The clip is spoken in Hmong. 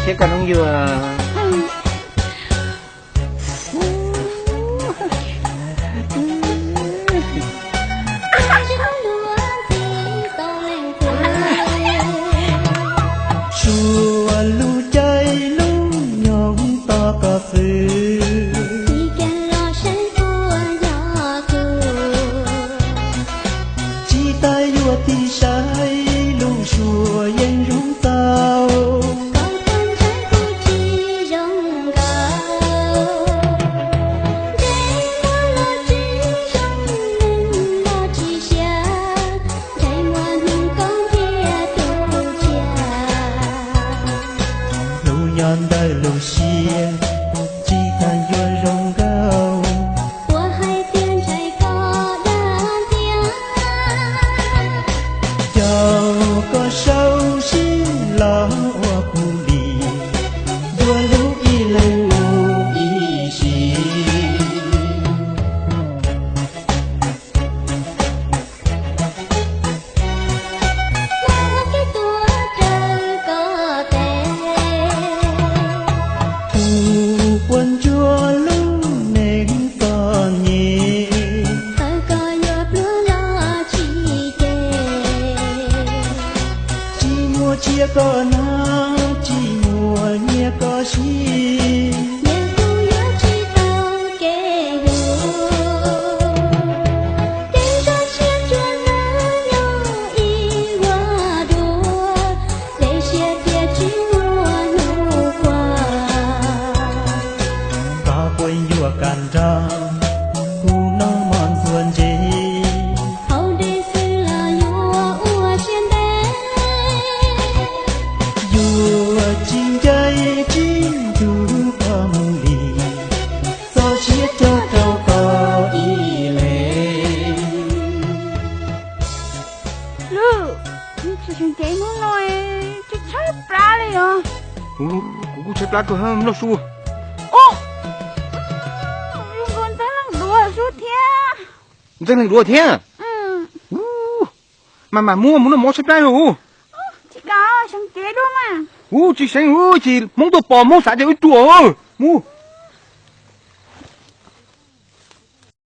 thiab koj noob yuag. Suav lub caij lub nyoog tos koj xwb, tsis tas yuav tig saib lub suab yeej zoo txaus. Hnub nyob ntawm lub siab, tsis tas yuav zoo nkauj. Coj koj sau sib los ua phooj ywg, yuav hlub ib leeg mus ib sim. Tus puas ntsuag lub neej txom nyem, tsis muaj tsiaj koj noj, tsis muaj nyiaj koj siv. Koj puas yuav kam nrog kuv noj mov ntxuav ntses? Yuav tsis ncaim tsis nrug koj mus li, txoj sia coj rau koj ib leeg. Lwm, tsis seev cev hnub no, tshaib tshaib plab li os. Kuv kuj tshaib plab kawg, nplooj su. Ub, zoo nkaus ntxeev leej duav xwb thiab. Ntxeev leej duav thiab? Ub, mas mam muab mus noj mov tshaib plab ub. Tsis kam, seev cev dua mas. Ub, tsis seev ub, ces Hmoob tuaj pom Hmoob xav ces wb ruam mus.